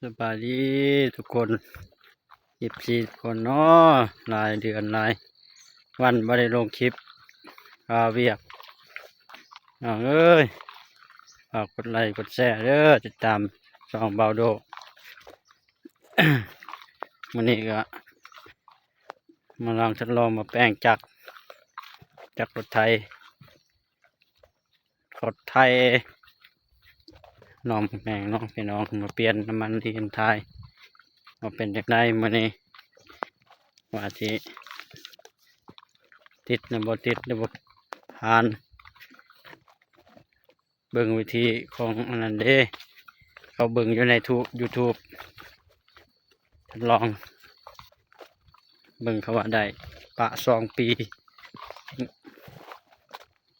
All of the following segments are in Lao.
ສະບາຍດີທຸກຄົນ ເອັຟຊີ ທຸກຄົນເນາະ ຫຼາຍເດືອນຫຼາຍວັນບໍ່ໄດ້ລົງຄລິບ ຄາວຽກ ນ້ອງເອີຍ ຝາກກົດໄລກົດແຊເດີ ຕິດຕາມຊ່ອງບ່າວໂດ ມື້ນີ້ກະມາລອງທົດລອງມາແປງຈັກ ຈັກລົດໄຖ ລົດໄຖ ນ້ອງແມ່ງເນາະ ພີ່ນ້ອງ ມາປ່ຽນນ້ຳມັນລີນຖ່າຍ ວ່າເປັນຈັ່ງໃດມື້ນີ້ ວ່າຊິຕິດຫຼືບໍ່ຕິດ ຫຼືບໍ່ຜ່ານ ເບິ່ງວິທີຂອງອັນນັ້ນເດ້ ເຂົາເບິ່ງຢູ່ໃນທູບ ຢູທູບ ທົດລອງເບິ່ງ ເຂົາວ່າໄດ້ປະສອງປີ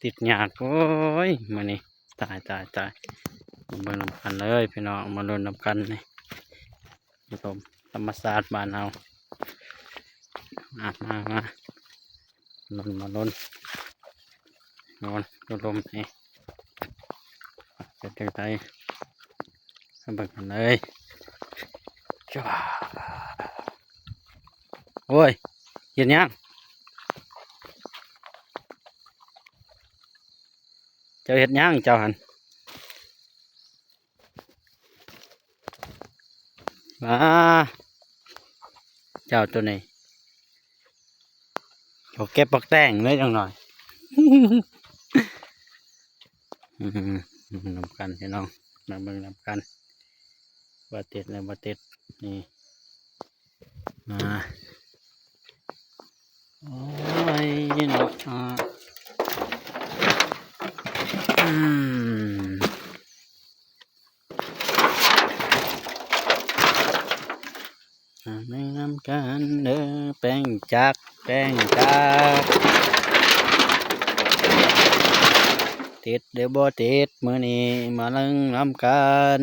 ຕິດຍາກ ໂອ້ຍ ມື້ນີ້ ຕາຍ ຕາຍ ຕາຍ ມາເບິ່ງນຳກັນເລີຍພີ່ນ້ອງ ມາລຸ້ນນຳກັນນີ້ ລົມທຳມະຊາດບ້ານເຮົາ ມາ ມາ ມາ ລຸ້ນ ມາລຸ້ນ ລຸ້ນ ລຸ້ນລົມນີ້ ເປັນຈັ່ງໃດ ມາເບິ່ງກັນເລີຍ ຈ້າ ໂອ້ຍ ເຮັດຫຍັງ? ເຈົ້າເຮັດຫຍັງເຈົ້າຫັ້ນ? ວ້າ ເຈົ້າໂຕນີ້ ເຈົ້າເກັບບັກແຕງເລີຍຈັກໜ້ອຍ ອືມ ນຳກັນພີ່ນ້ອງ ມາເບິ່ງນຳກັນ ວ່າຕິດຫຼືບໍ່ຕິດ ນີ້ ມາ ໂອ້ຍເນາະ ອາ ອືມ ມາເບິ່ງນຳກັນເດີ ແປງຈັກ ແປງຈັກ ຕິດຫຼືບໍ່ຕິດ ມື້ນີ້ມາເບິ່ງນຳກັນ.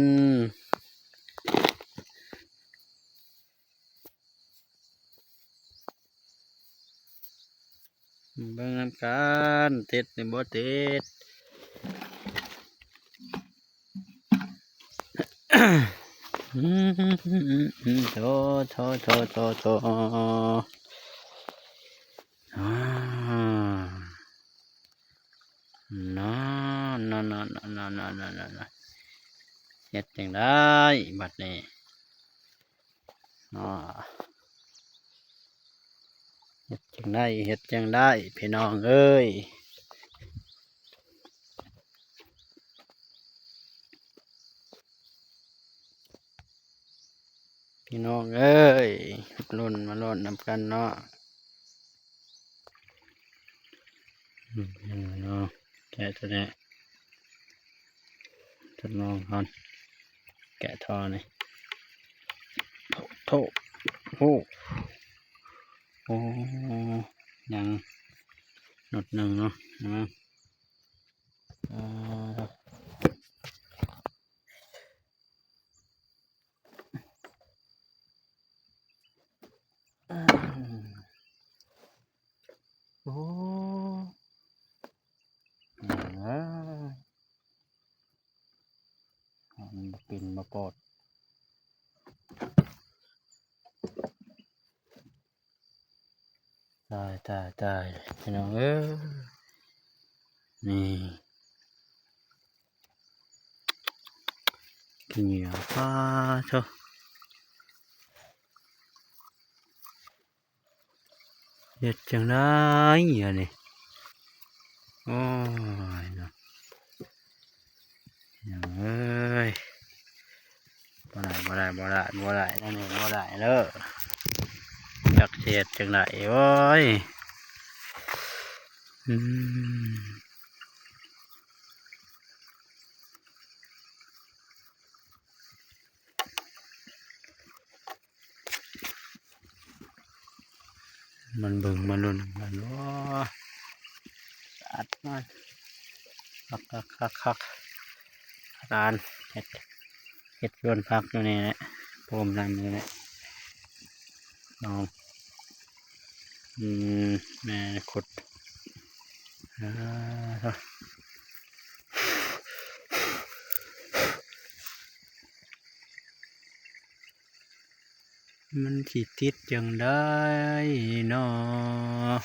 ເບິ່ງນຳກັນ ຕິດຫຼືບໍ່ຕິດ ໂຖ ໂຖ ໂຖ ໂຖ ໂຖ ອາ ນາ ນາ ນາ ເຮັດຈັ່ງໃດບັດນີ້? ອ້າ ເຮັດຈັ່ງໃດ ເຮັດຈັ່ງໃດ ພີ່ນ້ອງເອີຍ ພີ່ນ້ອງເອີຍ ລຸ້ນ ມາລຸ້ນນຳກັນເນາະ. ອືມ ເນາະ ແກະໂຕນີ້ ທົດລອງກ່ອນ ແກະທໍ່ນີ້ ໂທ້ ໂອ້ ໂອ້ ຍັງໜົດໜຶ່ງເນາະ ເຫັນບໍ່? ອ່າ ອືມ ໂອ້ ເອີ ມັນປິ່ນມາປອດ. ຕາຍ ຕາຍ ຕາຍ ພີ່ນ້ອງເອີຍ ນີ້ ຂີ້ເຫຍື້ອ ປາໂທ້ ເຮັດຈັ່ງໃດອັນນີ້ ໂອ້ຍເນາະ. ເອີຍ ບໍ່ໄດ້ ບໍ່ໄດ້ ບໍ່ໄດ້ ບໍ່ໄດ້ ແນວນີ້ບໍ່ໄດ້ເດີ ຈັກຊິເຮັດຈັ່ງໃດ ໂອ້ຍ ອືມ. ມັນເບິ່ງມັນລຸ້ນກັນ ໂອ້ ສະອາດມາກ ຄັກໆໆໆ ອາຈານເຮັດ ເຮັດສວນຜັກຢູ່ນີ້ແຫຼະ ໂຮມນັ້ນຢູ່ນີ້ແຫຼະ ນ້ອງ ອືມ ແມ່ຂຸດ ອາ ໂທ້. ມັນຊິຕິດຈັ່ງໃດເນາະ?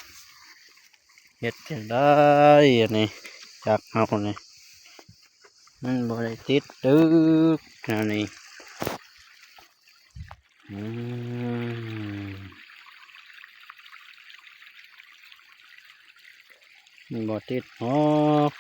ເຮັດຈັ່ງໃດອັນນີ້? ຈັກເຮົານີ້ ມັນບໍ່ໄດ້ຕິດຕຶກແນວນີ້. ອືມ ມັນບໍ່ຕິດຫອກ